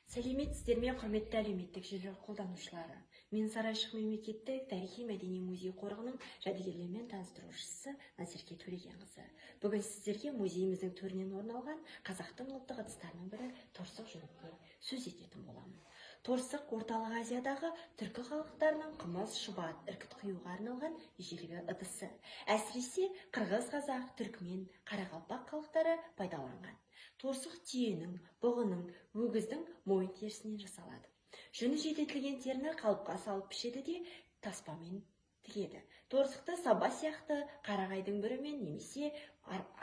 Сәлеметсіздер ме, құрметті әлеуметтік желі қолданушылары! Мен Сарайшық мемлекеттік тарихи-мәдени музей қорығының жәдігерлермен таныстырушысы Назерке Төлегенқызы. Бүгін сіздерге музейіміздің төрінен орын алған қазақтың ұлттық ыдыстарының бірі торсық жөнінде сөз ететін боламын. Торсық Орталық Азиядағы түркі халықтарының қымыз, шұбат, іркіт құюға арналған ежелгі ыдысы. Әсіресе қырғыз, қазақ, түркімен, қарақалпақ халықтары пайдаланған. Торсық түйенің, бұғының, өгіздің мойын терісінен жасалады. Жүні желдетілген теріні қалыпқа салып пішеді де таспамен тігеді. Торсықты саба сияқты қарағайдың бүрімен немесе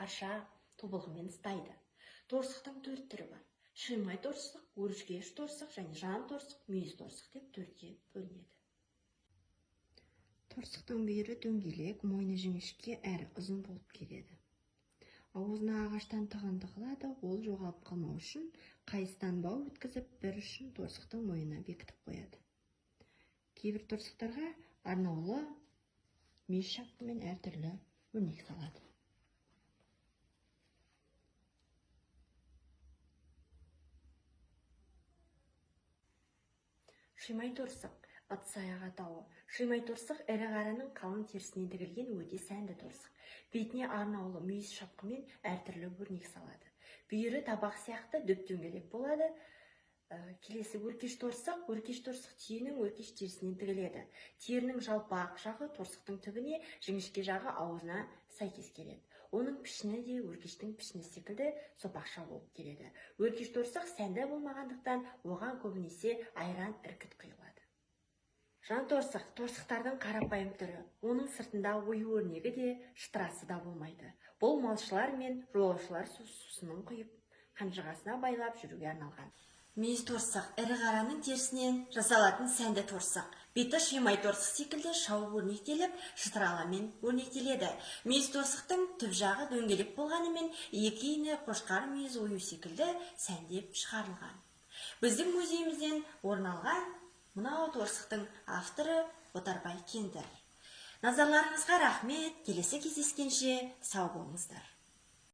арша тобылғымен ұстайды. Торсықтың төрт түрі бар. Шимай торсық, өршкеш торсық және жан торсық, мүйіз торсық деп төртке бөлінеді. Торсықтың бүйірі дөңгелек, мойны жіңішке әрі ұзын болып келеді. Аузына ағаштан тығын тығылады, ол жоғалып қалмау үшін қайыстан бау өткізіп, бір ұшын торсықтың мойнына бекітіп қояды. Кейбір торсықтарға арнаулы мүйіз шапқымен әртүрлі өрнек салады. Шимай торсық ыдыс аяқ атауы. Шимай торсық ірі қараның қалың терісінен тігілген өте сәнді торсық. Бетіне арнаулы мүйіз шапқымен әртүрлі өрнек салады. Бүйірі табақ сияқты дөп-дөңгелек болады. Келесі өркеш торсық. Өркеш торсық түйенің өркеш терісінен тігіледі. Терінің жалпақ жағы торсықтың түбіне, жіңішке жағы аузына сәйкес келеді. Оның пішіні де өркештің пішіні секілді сопақша болып келеді. Өркеш торсық сәнді болмағандықтан оған көбінесе айран, іркіт құйылады. Жан торсық торсықтардың қарапайым түрі. Оның сыртында ою өрнегі де, шытырасы да болмайды. Бұл малшылар мен жолаушылар сусынын құйып, қанжығасына байлап жүруге арналған. Мүйіз торсық ірі қараның терісінен жасалатын сәнді торсық. Беті шимай торсық секілді шауып өрнектеліп, шытыраламен өрнектеледі. Мүйіз торсықтың түп жағы дөңгелек болғанымен, екі иіні қошқар мүйіз ою секілді сәндеп шығарылған. Біздің музейімізден орын алған мынау торсықтың авторы Отарбай Кендір. Назарларыңызға рахмет. Келесі кездескенше сау болыңыздар.